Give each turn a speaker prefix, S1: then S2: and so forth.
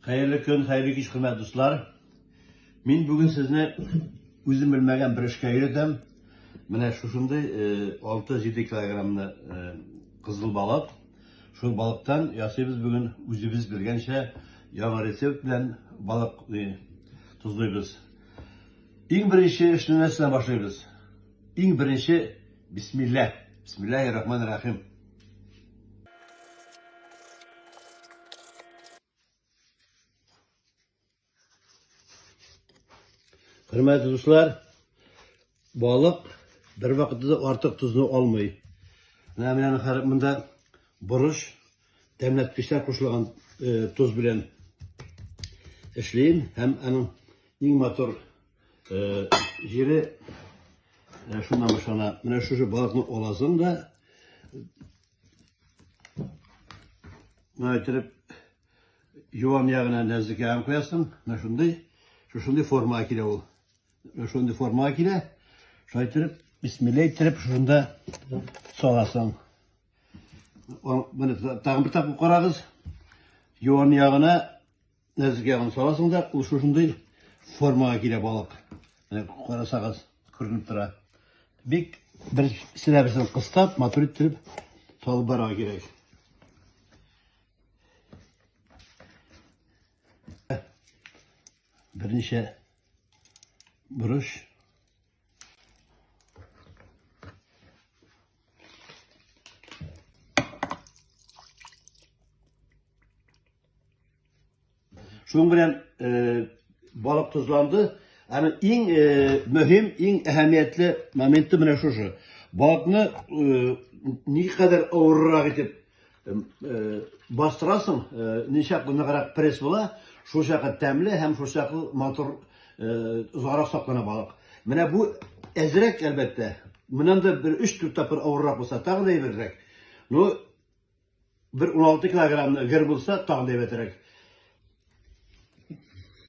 S1: Хәерле көн, хәерле кич, хөрмәтле дуслар. Мин бүген сезне үзем белмәгән бер эшкә өйрәтәм. Менә шушындый 6-7 э, килограммны э, кызыл балык. Шул балыктан ясыйбыз бүген үзебез белгәнчә яңа рецепт белән балык э, тозлыйбыз. Иң беренче эшне нәрсәдән башлыйбыз? Иң беренче бисмилла. Бисмиллаһир рахманир рахим. Хөрмәтле дуслар, балык бер вакытта да артык тозны алмый. Менә менә хәзер монда борыч, тәмләткечләр кушылган э, тоз белән эшлим һәм аның иң матур э, җире э, шуннан башлана. Менә шушы балыкны аласың да Менә иттереп юан ягына нәзек ягын куясың. Менә шундый, шушындый формага килә ул. Менә шундый формага килә. Шулай иттереп, бисмилла иттереп шушында саласың. Менә тагын бер тапкыр карагыз. Юан ягына Нәзек ягын саласың да, ул шушындый формага килә балык. Менә карасагыз, күренеп тора. Бик бер берсен кыстап, матур иттереп салып барырга кирәк. Берничә борыч. Шуның белән э, балык тозланды. Аны иң э, мөһим, иң әһәмиятле моменты менә шушы. Балыкны э, никадәр авыррак итеп бастырасың, ничаклы ныграк пресс була, шул чакы тәмле һәм шул чаклы матур озаграк саклана балык. Менә бу әзрәк, әлбәттә. Моннан да бер 3-4 тапкыр авыррак булса, тагын да әйбәтрәк. Ну, Бер 16 килограммны гер булса, тагын да әйбәтрәк.